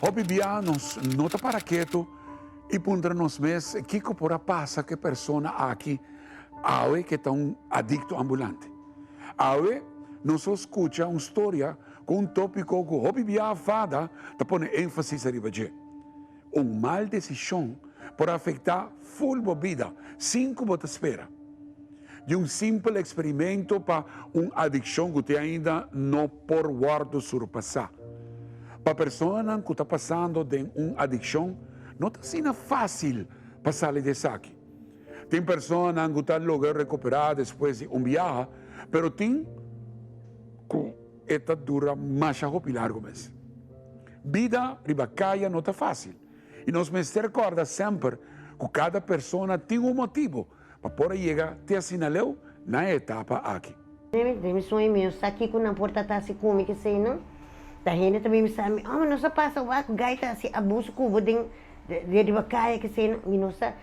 Hopi bia nos no ta para ketu i puntra nos mes kiko por a pasa ku e persona aki awe ke ta un adikto ambulante. Awe nos lo skucha un storia ku un tópiko ku hopi bia fada ta pone énfasis ariba dje. Un mal desishon por afektá ful bo bida sin ku bo ta spera. Di un simpel eksperimento pa un adikshon ku te ainda no por wòrdu surpasá. Pa personanan ku ta pasando den un adikshon no ta asina fásil pa sali di esaki. Tin personanan ku ta logra rekuperá despues di un biaha, pero tin ku e ta dura masha hopi largu mes. Bida riba kaya no ta fásil i nos mester kòrda semper ku kada persona tin un motibu pa por a yega te asina leu na e etapa aki. Den mi sueño mi no sa kiko nan por ta ta hasi ku mi keseinan. Ta hende ta bin bisa mi, oh mi no sa pasa wak ku gai ta hasi abuso ku bo den riba kaya keseinan. Mi no sa.